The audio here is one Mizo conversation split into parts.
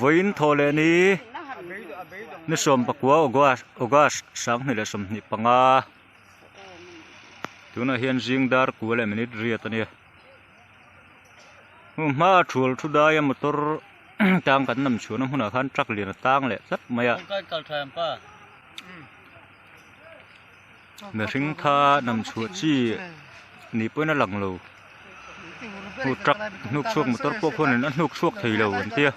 Vawiin thawh leh ni ni sawm pakua August August sanghnih leh sawmhnih panga tunah hian zing dar kua leh minute riat a nia hmun hma a thual thu daia motor tang kan nam chhuahna hmunah khan truck lian a tang leh tlat mai a. Mihring tha nam chhuah chi nih pawhin a lang lo hu truck hnuk chhuak motor pawh khuanin a hnuk chhuak thei lo an tia.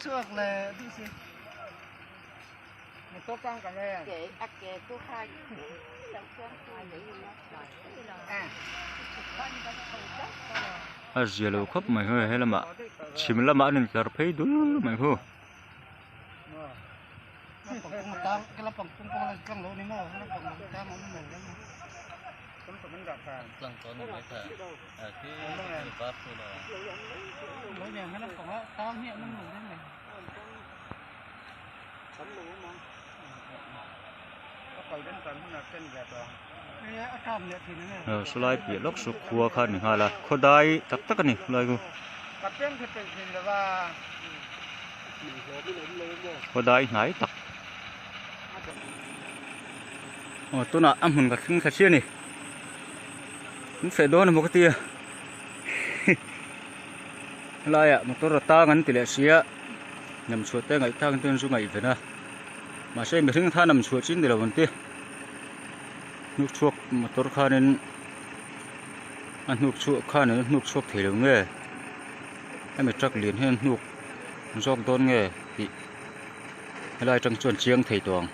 A zia lo khawp mai hu he lamah chhim lamah an intlar phei dul mai hu. Sawlai piah lawk chu khua kha a ni nghal a khaw dai tak tak a ni khulai chu. Khaw dai hnai tak aw tunah a hmun ka thleng thla chiah a ni an feh dawn emaw ka tia helaiah motor a tang an ti leh sia nam chhuah te ngaih thlak ten zu ngaihven a mahse mihring kha nam chhuah chin ni lo an ti hnuk chhuak motor khanin a hnuk chhuak khanin a hnuk chhuak thei lo nge hemi truck lian hian hnuk zawk dawn nge tih helai atang chuan chiang thei tawh ang.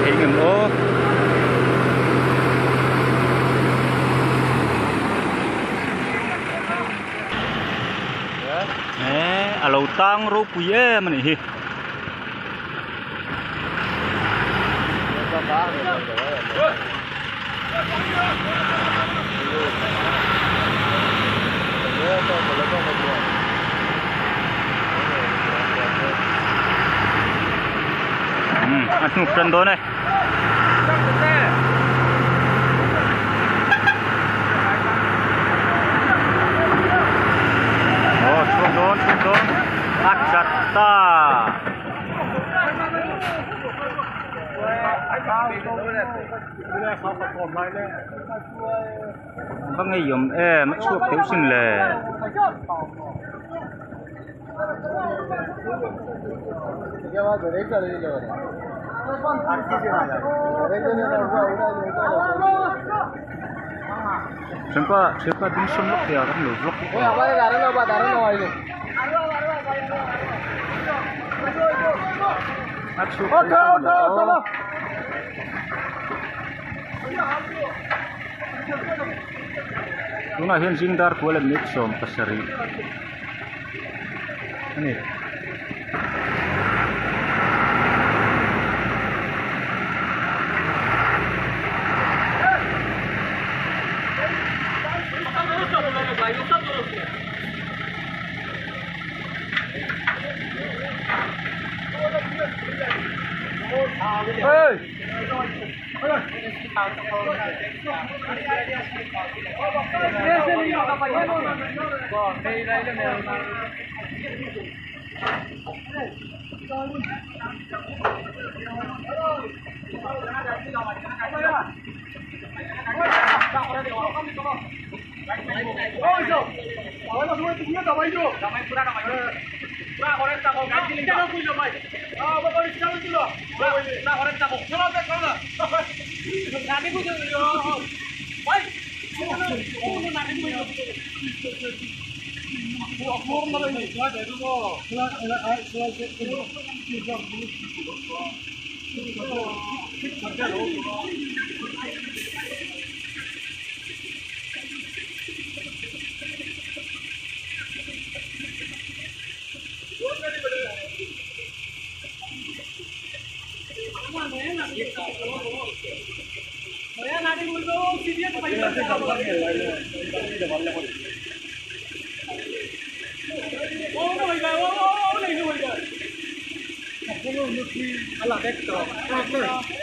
Thei ngem aw. Eh a lo tang ropui em a nih hi. A hnuk tan dawn e. Aw chhuak dawn chhuak dawn a chat ta. Va ngeiawm em a chhuak deuh sin le. Thianpa thianpa ding sawn lawk thei a kan lo vlog bawk a. A chhuak thei sin le aw. Tunah hian zing dar kual leh minute 17 a ni.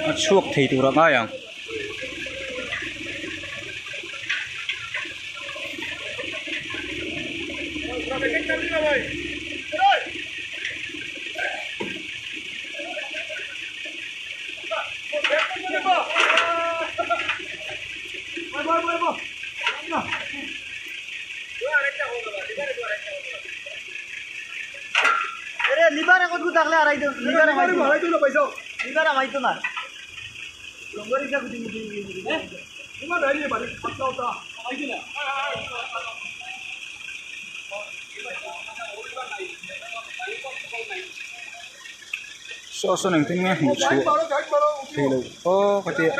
A chhuak thei tur a ngai ang. Saw sawn engtin nge hmuh chhuah theih loh aw ka ti a.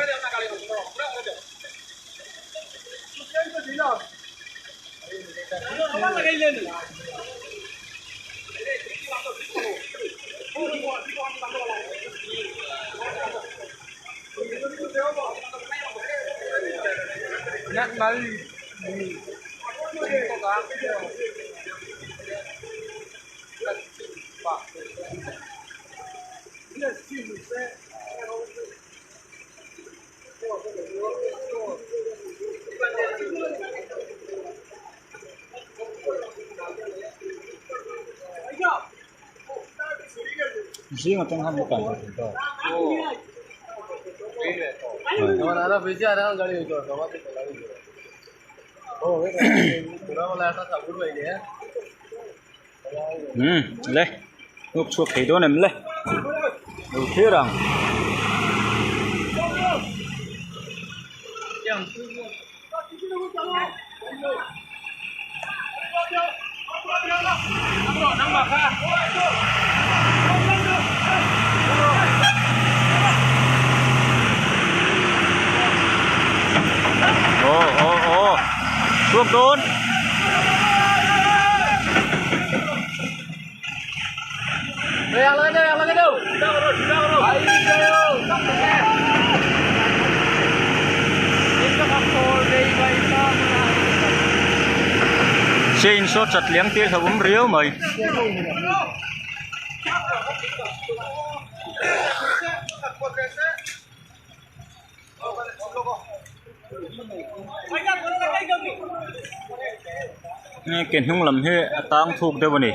Zing atang khan kan thei ta. Um le hnuk chhuak thei dawn em le lo thlir ang. Aw aw aw chhuak dawn. Chain saw chat liang tir hlauhawm riau mai. Ke hnung lam hi a tang thuk deuh a ni.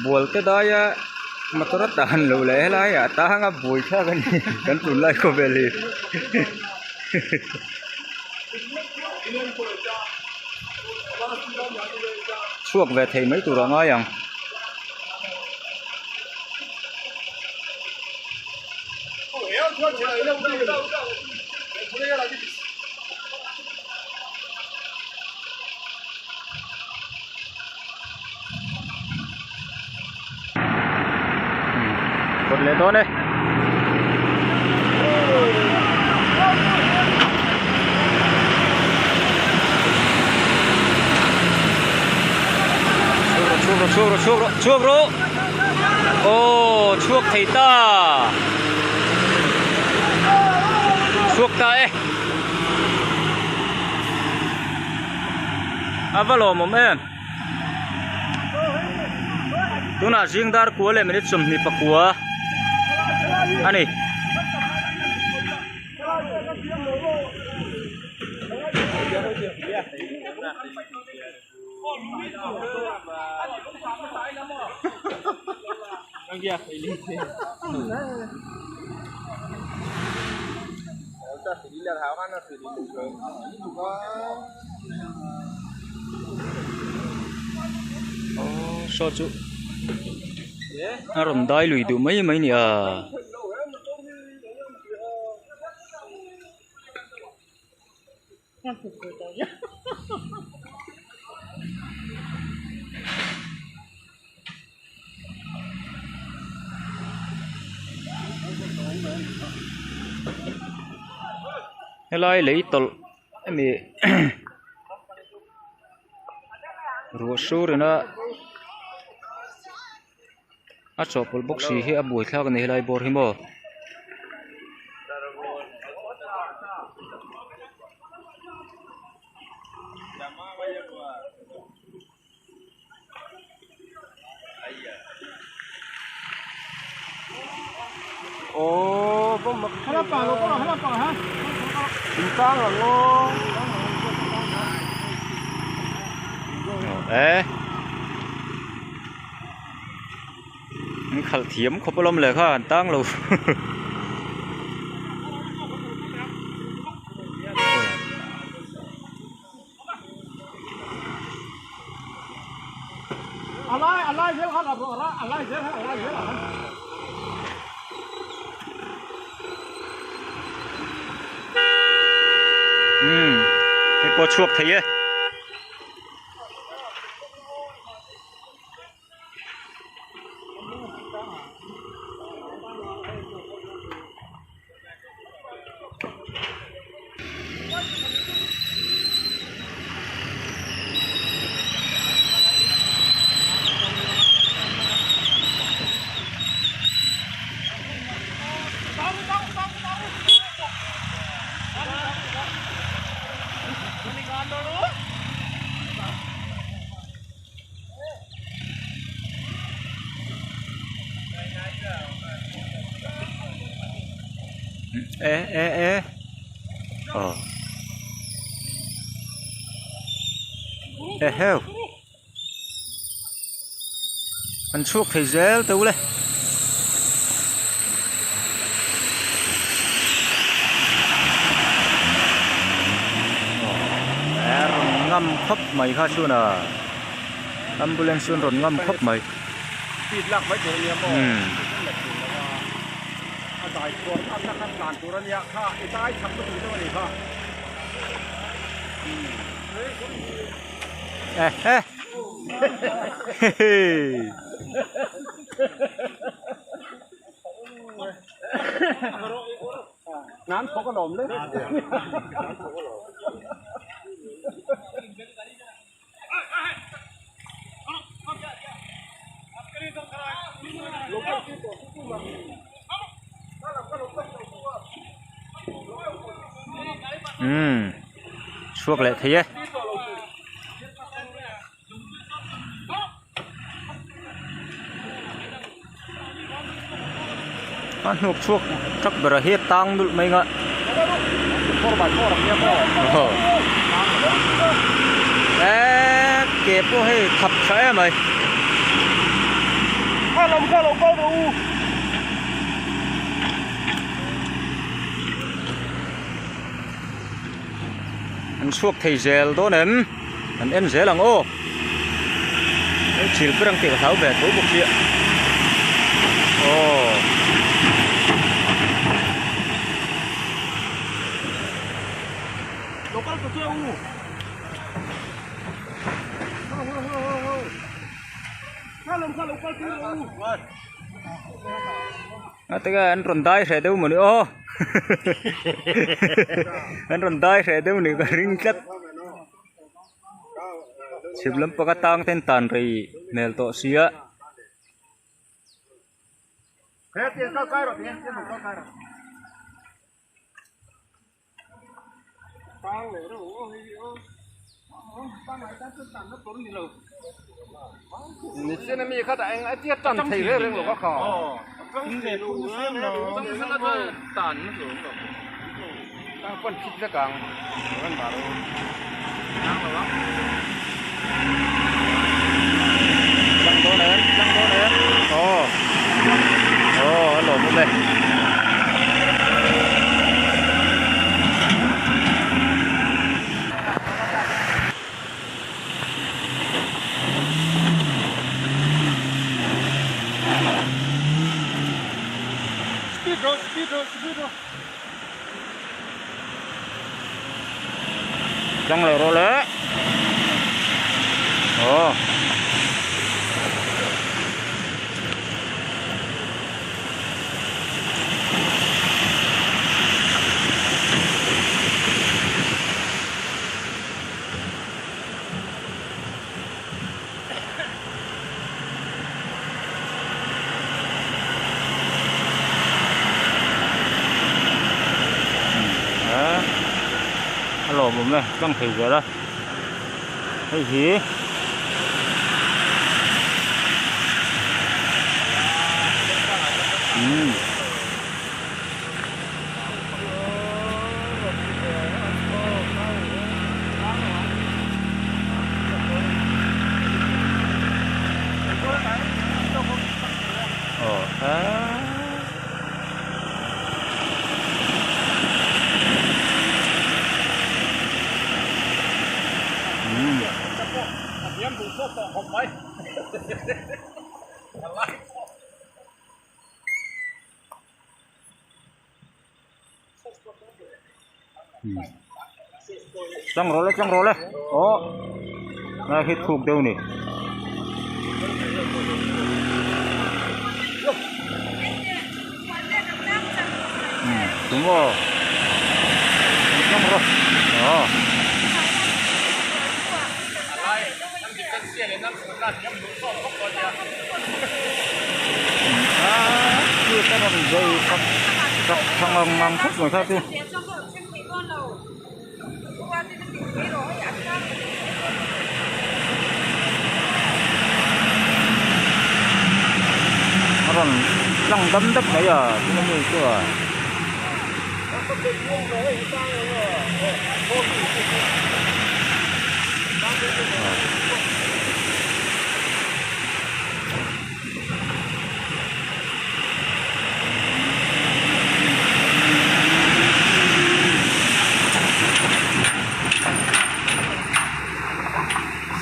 Bual te daia motor a tan loh leh helai ah tang a buai thlak a ni kan tunlai khawvel hi. Chhuak ve thei mai tur a ngai ang. Kawt leh dawn e. Chhuak rawh chhuak rawh chhuak rawh chhuak rawh aw chhuak thei ta chhuak ta e a va lawmawm em tunah zing dar kua leh minute 24 a ni. Aw saw chu a rawn dai lui duh mai mai a ni a. Helai lei tawlh hemi ruah sur ina a chawhpawlh bawk si hi a buaithlak a ni helai bawr hi maw. E an khalh thiam khawp alawm le kha an tang lo. Umm hei pawh a chhuak thei e. E e e aw eheu an chhuak thei zel teuh le. A rawn ngam khawp mai kha chhun a ambulance chu an rawn ngam khawp mai. Dai chhuar atna kha tlan tur a nia kha i dai chak lutuk deuh a nih kha. Ehe hehe. Nan thawk a lawm le. Umm chhuak leh thei e. A hnuk chhuak tak berah hi a tang nulh mai ang a. Eee ke pawh hei thap tha em mai. An chhuak thei zel dawn em? An en zel ang aw. Hei thil ber ang tih ka hlau ve tho bawk sia. Aw. Local to che u. Ho ho ho ho ho. Kha lom kha local tu u. A teka an rawn dai hreh deuh mawni aw an rawn dai hreh deuh nih ka ring tlat chhip lampang atang ten tan rei hmel tawh sia. Aw a lawm awm e. Speed rawh speed rawh speed rawh. Tlang leh rawh le. Aw. A lawmawm e tlang thei zel a hei hi umm. Tlang rawh le tlang rawh le aw lai hi thuk deuh a ni. Đúng rồi tlang rawh aw. Ngang khawp mai kha chu. A rawn tlang dam dap mai a tuna mi chuan.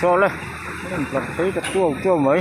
Saw le a rawn tlar phei ta tuau tuau mai.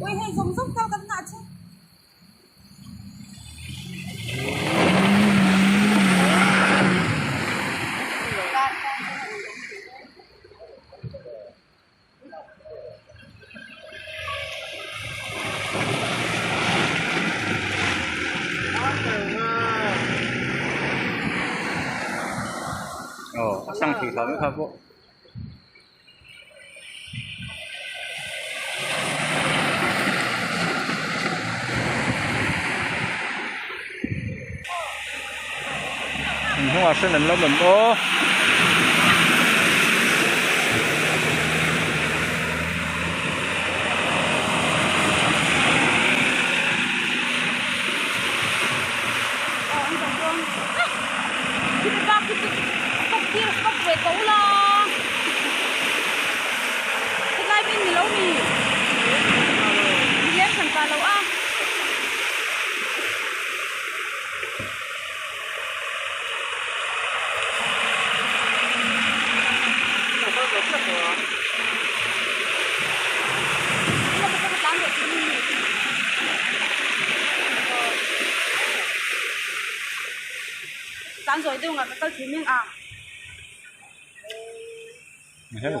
Ui hei zawng zawng tal kan nghah chu. Aw a sang thei hlau mai kha pawh. Hnungah sawn an lo awm aw.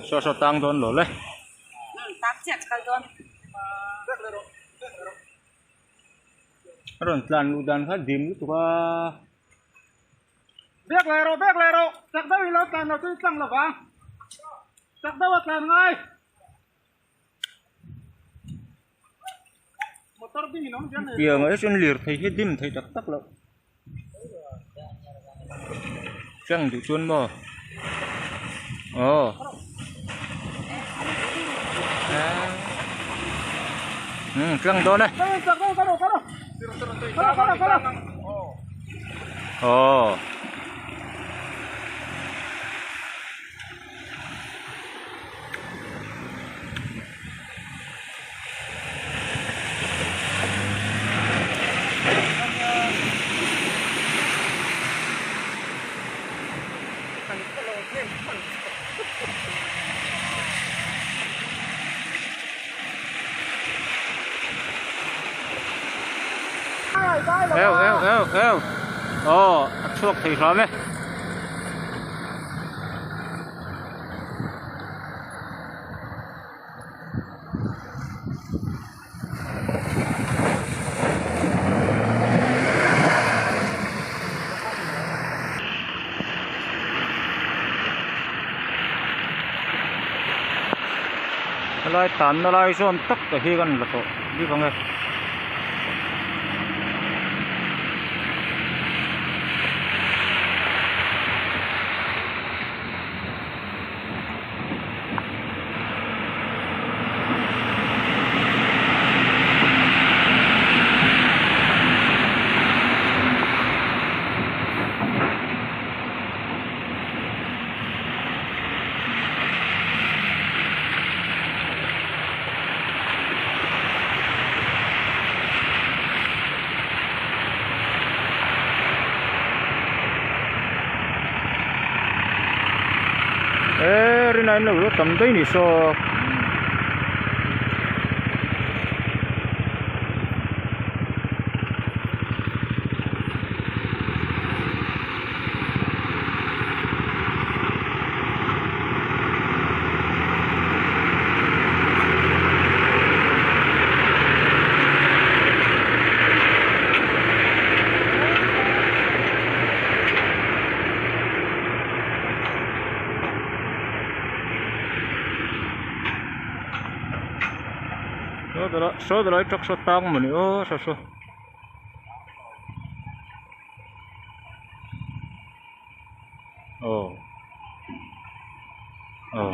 Saw saw tang dawn lo le. A rawn tlan luh dan kha dim lutuk a. Bek leh rawh bek leh rawh chak deuh in lo tlan lo chu i tlang lo vang chak deuh a tlan ngai motor ding in awm diam nei. Tiang ah chuan lirthei hi dim thei tak tak loh. Tlang duh chuan maw aw umm tlang dawn e aw. Eu eu eu eu aw a chhuak thei hram e. Helai tanna lai zawn tak te hi kan la tawh bik ang e. Eee rin aiin lo tam daih ni saw. Saw tilai truck saw tang mawni aw saw saw. Aw aw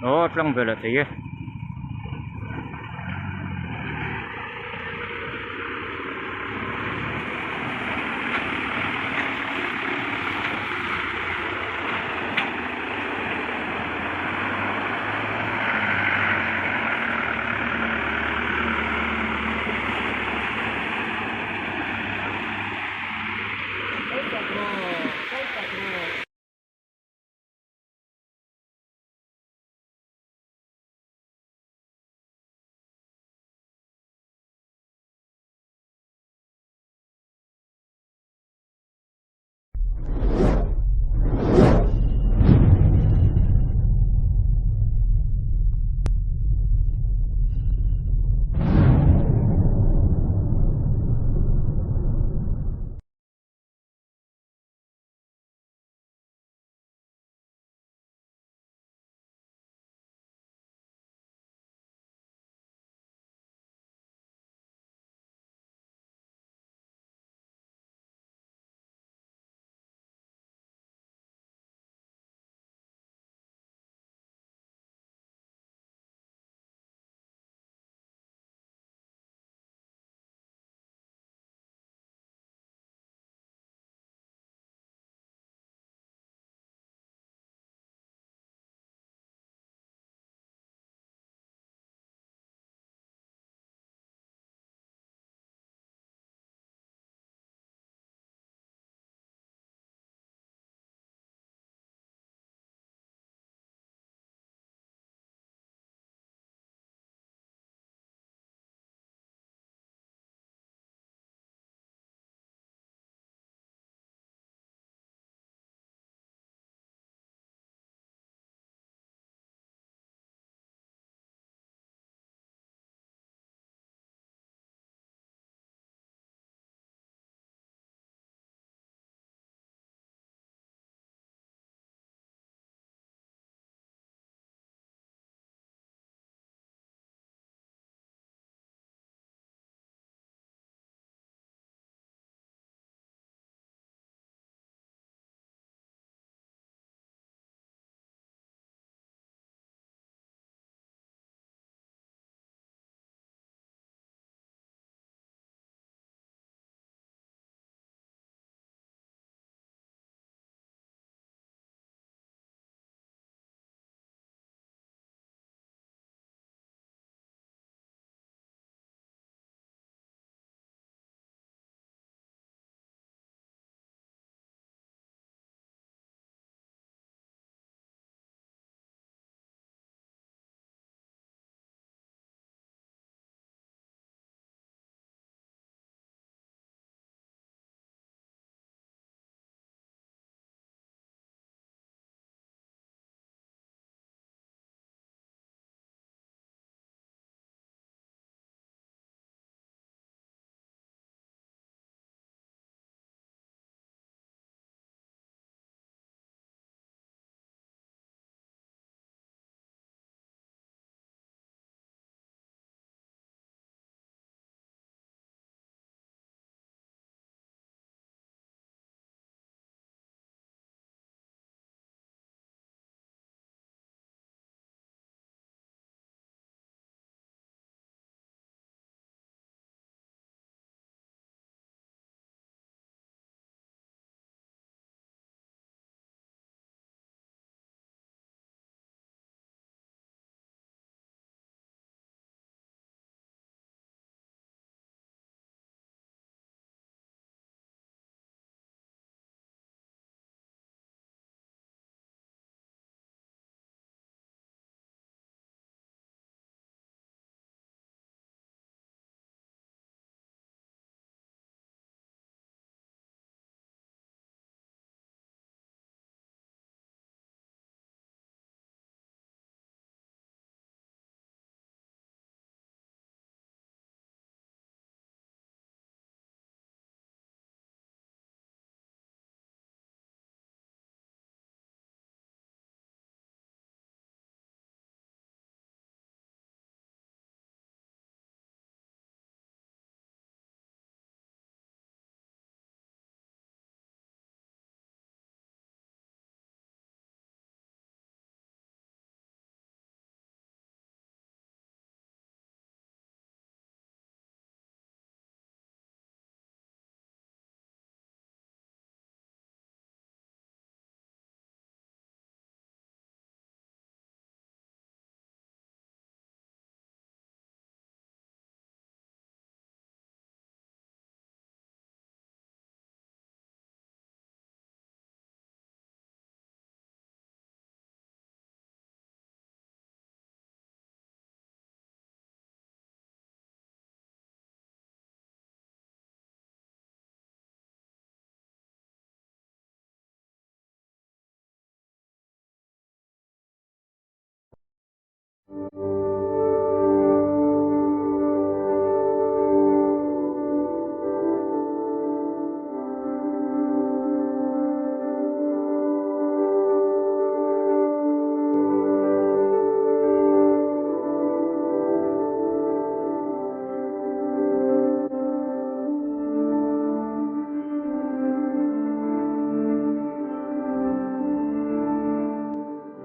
aw a tlang ve leh thei e.